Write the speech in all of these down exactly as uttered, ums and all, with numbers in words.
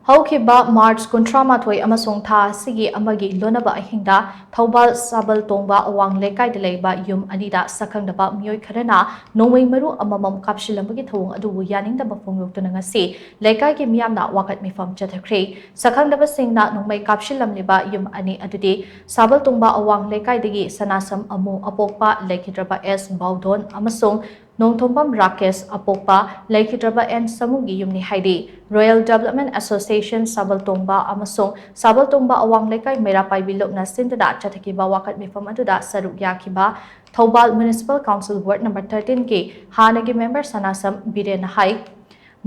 ꯍꯧꯈꯤꯕ ꯃꯥꯔꯆ ꯀꯨꯟꯊ꯭ꯔꯥ ꯃꯥꯊꯣꯏ ꯑꯃꯁꯨꯡ ꯊꯥ ꯑꯁꯤꯒꯤ ꯑꯃꯒꯤ ꯂꯣꯟꯅꯕ ꯑꯍꯤꯡꯗ ꯊꯧꯕꯥꯜ ꯁꯥꯕꯜ ꯇꯣꯡꯕ ꯑꯋꯥꯡ ꯂꯩꯀꯥꯏꯗ ꯂꯩꯕ ꯌꯨꯝ ꯑꯅꯤꯗ ꯁꯛꯈꯪꯗꯕ ꯃꯤꯑꯣꯏ ꯈꯔꯅ ꯅꯣꯡꯃꯩ ꯃꯔꯨ ꯑꯃꯃꯝ ꯀꯥꯞꯁꯤꯜꯂꯝꯕꯒꯤ ꯊꯧꯑꯣꯡ ꯑꯗꯨꯕꯨ ꯌꯥꯅꯤꯡꯗꯕ ꯐꯣꯡꯗꯣꯛꯇꯨꯅ ꯉꯁꯤ ꯂꯩꯀꯥꯏꯒꯤ ꯃꯤꯌꯥꯝꯅ ꯋꯥꯀꯠ ꯃꯤꯐꯝ ꯆꯠꯊꯈ꯭ꯔꯦ꯫ ꯁꯛꯈꯪꯗꯕꯁꯤꯡꯅ ꯅꯣꯡꯃꯩ ꯀꯥꯞꯁꯤꯜꯂꯝꯂꯤꯕ ꯌꯨꯝ ꯑꯅꯤ ꯑꯗꯨꯗꯤ ꯁꯥꯕꯜ ꯇꯣꯡꯕ ꯑꯋꯥꯡ ꯂꯩꯀꯥꯏꯗꯒꯤ ꯁꯅꯥꯁꯝ ꯑꯃꯨ ꯑꯄꯣꯛꯄ ꯂꯩꯈꯤꯗ꯭ꯔꯕ ꯑꯦꯁ ꯕꯥꯎꯗꯣꯟ ꯑꯃꯁꯨꯡ ꯅꯣꯡꯊꯣꯝꯕꯝ ꯔꯥꯀꯦꯁ ꯑꯄꯣꯛꯄ ꯂꯩꯈꯤꯗ꯭ꯔꯕ ꯑꯦꯟ ꯁꯃꯨꯒꯤ ꯌꯨꯝꯅꯤ ꯍꯥꯏꯔꯤ꯫ Royal Development Association ꯁꯥꯕꯜ ꯇꯣꯡꯕ ꯑꯃꯁꯨꯡ ꯁꯥꯕꯜ ꯇꯣꯡꯕ ꯑꯋꯥꯡ ꯂꯩꯀꯥꯏ ꯃꯩꯔꯥ ꯄꯥꯏꯕꯤ ꯂꯨꯞꯅ ꯁꯤꯟꯗꯨꯅ ꯆꯠꯊꯈꯤꯕ ꯋꯥꯀꯠ ꯃꯤꯐꯝ ꯑꯗꯨꯗ ꯁꯔꯨꯛ ꯌꯥꯈꯤꯕ Thoubal Municipal Council Ward number thirteen ꯒꯤ ꯍꯥꯟꯅꯒꯤ ꯃꯦꯝꯕꯔ ꯁꯅꯥꯁꯝ ꯕꯤꯔꯦꯟꯅ ꯍꯥꯏ,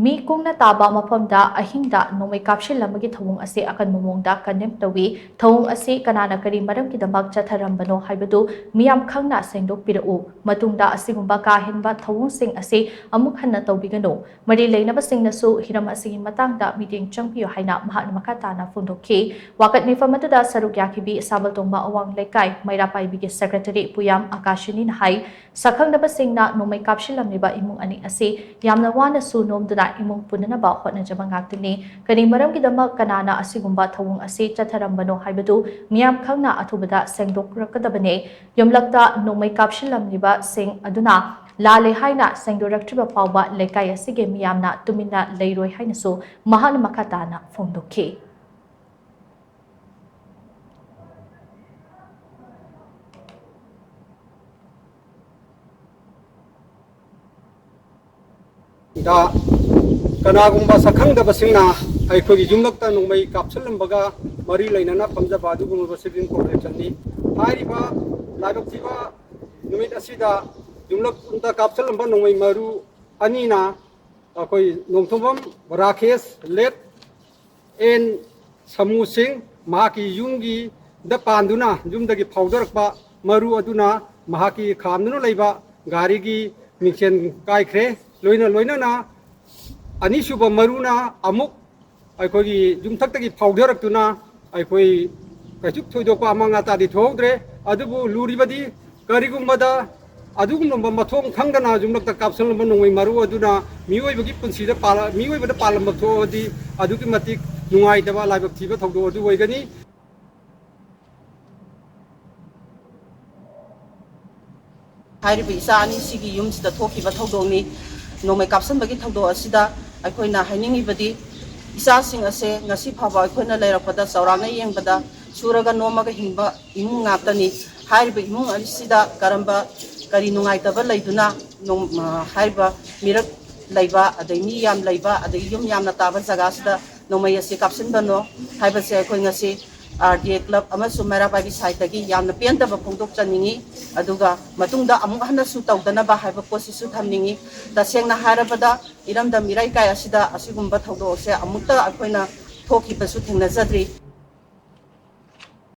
ꯃꯤ ꯀꯨꯡꯅ ꯇꯥꯕ ꯃꯐꯝꯗ ꯑꯍꯤꯡꯗ ꯅꯣꯡꯃꯩ ꯀꯥꯞꯁꯤꯜꯂꯝꯕꯒꯤ ꯊꯧꯑꯣꯡ ꯑꯁꯤ ꯑꯀꯟꯕ ꯃꯑꯣꯡꯗ condemn ꯇꯧꯏ꯫ ꯊꯧꯑꯣꯡ ꯑꯁꯤ ꯀꯅꯥꯅ ꯀꯔꯤ ꯃꯔꯝꯒꯤꯗꯃꯛ ꯆꯠꯊꯔꯝꯕꯅꯣ ꯍꯥꯏꯕꯗꯨ ꯃꯤꯌꯥꯝ ꯈꯪꯅ ꯁꯦꯡꯗꯣꯛꯄꯤꯔꯛꯎ꯫ ꯃꯇꯨꯡꯗ ꯑꯁꯤꯒꯨꯝꯕ ꯀꯥ ꯍꯦꯟꯕ ꯊꯧꯑꯣꯡꯁꯤꯡ ꯑꯁꯤ ꯑꯃꯨꯛ ꯍꯟꯅ ꯇꯧꯕꯤꯒꯅꯨ꯫ ꯃꯔꯤ ꯂꯩꯅꯕꯁꯤꯡꯅꯁꯨ ꯍꯤꯔꯝ ꯑꯁꯤꯒꯤ ꯃꯇꯥꯡꯗ ꯃꯤꯠꯌꯦꯡ ꯆꯪꯕꯤꯌꯨ ꯍꯥꯏꯅ ꯃꯍꯥꯛꯅ ꯃꯈꯥ ꯇꯥꯅ ꯐꯣꯡꯗꯣꯛꯈꯤ꯫ ꯋꯥꯀꯠ ꯃꯤꯐꯝ ꯑꯗꯨꯗ ꯁꯔꯨꯛ ꯌꯥꯈꯤꯕꯤ ꯁꯥꯕꯜ ꯇꯣꯡꯕ ꯑꯋꯥꯡ ꯂꯩꯀꯥꯏ ꯃꯩꯔꯥ ꯄꯥꯏꯕꯤꯒꯤ ꯁꯦꯀ꯭ꯔꯦꯇꯔꯤ ꯄꯨꯌꯥꯝ ꯑꯀꯥꯁꯤꯅꯤꯅ ꯍꯥꯏ, ꯁꯛꯈꯪꯗꯕꯁꯤꯡꯅ ꯅꯣꯡꯃꯩ ꯀꯥꯞꯁꯤꯜꯂꯝꯂꯤꯕ ꯏꯃꯨꯡ ꯑꯅꯤ ꯑꯁꯤ ꯌꯥꯝꯅ ꯋꯥꯅꯁꯨ ꯅꯣꯝꯗꯨꯅ ꯏꯃꯨꯡ ꯄꯨꯅꯅꯕ ꯍꯣꯠꯅꯖꯕ ꯉꯥꯛꯇꯅꯤ꯫ ꯀꯔꯤ ꯃꯔꯝꯒꯤꯗꯃꯛ ꯀꯅꯥꯅ ꯑꯁꯤꯒꯨꯝꯕ ꯊꯧꯑꯣꯡ ꯑꯁꯤ ꯆꯠꯊꯔꯝꯕꯅꯣ ꯍꯥꯏꯕꯗꯨ ꯃꯤꯌꯥꯝ ꯈꯪꯅ ꯑꯊꯨꯕꯗ ꯁꯦꯡꯗꯣꯛꯂꯛꯀꯗꯕꯅꯤ꯫ ꯌꯨꯝꯂꯛꯇ ꯅꯣꯡꯃꯩ ꯀꯥꯞꯁꯤꯜꯂꯝꯂꯤꯕꯁꯤꯡ ꯑꯗꯨꯅ ꯂꯥꯜꯂꯦ ꯍꯥꯏꯅ ꯁꯦꯡꯗꯣꯔꯛꯇ꯭ꯔꯤꯕ ꯐꯥꯎꯕ ꯂꯩꯀꯥꯏ ꯑꯁꯤꯒꯤ ꯃꯤꯌꯥꯝꯅ ꯇꯨꯃꯤꯟꯅ ꯂꯩꯔꯣꯏ ꯍꯥꯏꯅꯁꯨ ꯃꯍꯥꯛꯅ ꯃꯈꯥ ꯇꯥꯅ ꯐꯣꯡꯗꯣꯛꯈꯤ꯫ ꯗ ꯀꯅꯥꯒꯨꯝꯕ ꯁꯛꯈꯪꯗꯕꯁꯤꯡꯅ ꯑꯩꯈꯣꯏꯒꯤ ꯌꯨꯝꯂꯛꯇ ꯅꯣꯡꯃꯩ ꯀꯥꯞꯁꯤꯜꯂꯝꯕꯒ ꯃꯔꯤ ꯂꯩꯅꯅ ꯐꯝꯖꯕ ꯑꯗꯨꯒꯨꯝꯂꯕ civil protection ꯅꯤ꯫ ꯍꯥꯏꯔꯤꯕ ꯂꯥꯏꯕꯛ ꯊꯤꯕ ꯅꯨꯃꯤꯠ ꯑꯁꯤꯗ ꯌꯨꯝꯂꯛꯇ ꯀꯥꯞꯁꯤꯜꯂꯝꯕ ꯅꯣꯡꯃꯩ ꯃꯔꯨ ꯑꯅꯤꯅ ꯑꯩꯈꯣꯏ ꯅꯣꯡꯊꯣꯝꯕꯝ ꯔꯥꯀꯦꯁ, late ꯑꯦꯟ ꯁꯃꯨ ꯁꯤꯡ, ꯃꯍꯥꯛꯀꯤ ꯌꯨꯝꯒꯤꯗ ꯄꯥꯟꯗꯨꯅ ꯌꯨꯝꯗꯒꯤ ꯐꯥꯎꯗꯔꯛꯄ ꯃꯔꯨ ꯑꯗꯨꯅ ꯃꯍꯥꯛꯀꯤ ꯈꯥꯝꯗꯨꯅ ꯂꯩꯕ ꯒꯥꯔꯤꯒꯤ ꯃꯤꯡꯁꯦꯟ ꯀꯥꯏꯈ꯭ꯔꯦ꯫ ꯂꯣꯏꯅ ꯂꯣꯏꯅꯅ ꯑꯅꯤꯁꯨꯕ ꯃꯔꯨꯅ ꯑꯃꯨꯛ ꯑꯩꯈꯣꯏꯒꯤ ꯌꯨꯝꯊꯛꯇꯒꯤ ꯐꯥꯎꯗꯔꯛꯇꯨꯅ ꯑꯩꯈꯣꯏ ꯀꯩꯁꯨ ꯊꯣꯏꯗꯣꯛꯄ ꯑꯃꯥꯡ ꯑꯇꯥꯗꯤ ꯊꯣꯛꯍꯧꯗ꯭ꯔꯦ꯫ ꯑꯗꯨꯕꯨ ꯂꯨꯔꯤꯕꯗꯤ ꯀꯔꯤꯒꯨꯝꯕꯗ ꯑꯗꯨꯒꯨꯝꯂꯕ ꯃꯊꯣꯡ ꯈꯪꯗꯅ ꯌꯨꯝꯂꯛꯇ ꯀꯥꯞꯁꯤꯜꯂꯝꯕ ꯅꯣꯡꯃꯩ ꯃꯔꯨ ꯑꯗꯨꯅ ꯃꯤꯑꯣꯏꯕꯒꯤ ꯄꯨꯟꯁꯤꯗ ꯄꯥꯜꯂ-, ꯃꯤꯑꯣꯏꯕꯗ ꯄꯥꯜꯂꯝꯕ ꯊꯣꯛꯑꯗꯤ ꯑꯗꯨꯛꯀꯤ ꯃꯇꯤꯛ ꯅꯨꯡꯉꯥꯏꯇꯕ ꯂꯥꯏꯕꯛ ꯊꯤꯕ ꯊꯧꯗꯣꯛ ꯑꯗꯨ ꯑꯣꯏꯒꯅꯤ꯫ ꯍꯥꯏꯔꯤꯕ ꯏꯆꯥ ꯑꯅꯤꯁꯤꯒꯤ ꯌꯨꯝꯁꯤꯗ ꯊꯣꯛꯈꯤꯕ ꯊꯧꯗꯣꯛꯅꯤ꯫ ꯅꯣꯡꯃꯩ ꯀꯥꯞꯁꯤꯟꯕꯒꯤ ꯊꯧꯗꯣꯛ ꯑꯁꯤꯗ ꯑꯩꯈꯣꯏꯅ ꯍꯥꯏꯅꯤꯡꯉꯤꯕꯗꯤ, ꯏꯆꯥꯁꯤꯡ ꯑꯁꯦ ꯉꯁꯤ ꯐꯥꯎꯕ ꯑꯩꯈꯣꯏꯅ ꯂꯩꯔꯛꯄꯗ ꯆꯥꯎꯔꯥꯛꯅ ꯌꯦꯡꯕꯗ ꯁꯨꯔꯒ ꯅꯣꯝꯃꯒ ꯍꯤꯡꯕ ꯏꯃꯨꯡ ꯉꯥꯛꯇꯅꯤ꯫ ꯍꯥꯏꯔꯤꯕ ꯏꯃꯨꯡ ꯑꯁꯤꯗ ꯀꯔꯝꯕ, ꯀꯔꯤ ꯅꯨꯡꯉꯥꯏꯇꯕ ꯂꯩꯗꯨꯅ ꯅꯣꯡ-, ꯑ, ꯍꯥꯏꯔꯤꯕ ꯃꯤꯔꯛ ꯂꯩꯕ, ꯑꯗꯩ ꯃꯤ ꯌꯥꯝ ꯂꯩꯕ, ꯑꯗꯩ ꯌꯨꯝ ꯌꯥꯝꯅ ꯇꯥꯕ ꯖꯒꯥꯁꯤꯗ ꯅꯣꯡꯃꯩ ꯑꯁꯤ ꯀꯥꯞꯁꯤꯟꯕꯅꯣ ꯍꯥꯏꯕꯁꯦ ꯑꯩꯈꯣꯏ ꯉꯁꯤ ꯑꯥꯔ ꯗꯤ ꯑꯦ ꯀ꯭ꯂꯕ ꯑꯃꯁꯨꯡ ꯃꯩꯔꯥ ꯄꯥꯏꯕꯤ ꯁꯥꯏꯠꯇꯒꯤ ꯌꯥꯝꯅ ꯄꯦꯟꯗꯕ ꯐꯣꯡꯗꯣꯛꯆꯅꯤꯡꯏ꯫ ꯑꯗꯨꯒ ꯃꯇꯨꯡꯗ ꯑꯃꯨꯛ ꯍꯟꯅꯁꯨ ꯇꯧꯗꯅꯕ ꯍꯥꯏꯕ ꯄꯣꯠꯁꯤꯁꯨ ꯊꯝꯅꯤꯡꯏ꯫ ꯇꯁꯦꯡꯅ ꯍꯥꯏꯔꯕꯗ, ꯏꯔꯝꯗꯝ ꯏꯔꯩꯀꯥꯏ ꯑꯁꯤꯗ ꯑꯁꯤꯒꯨꯝꯕ ꯊꯧꯗꯣꯛ ꯑꯁꯦ ꯑꯃꯨꯛꯇ ꯑꯩꯈꯣꯏꯅ ꯊꯣꯛꯈꯤꯕꯁꯨ ꯊꯦꯡꯅꯖꯗ꯭ꯔꯤ꯫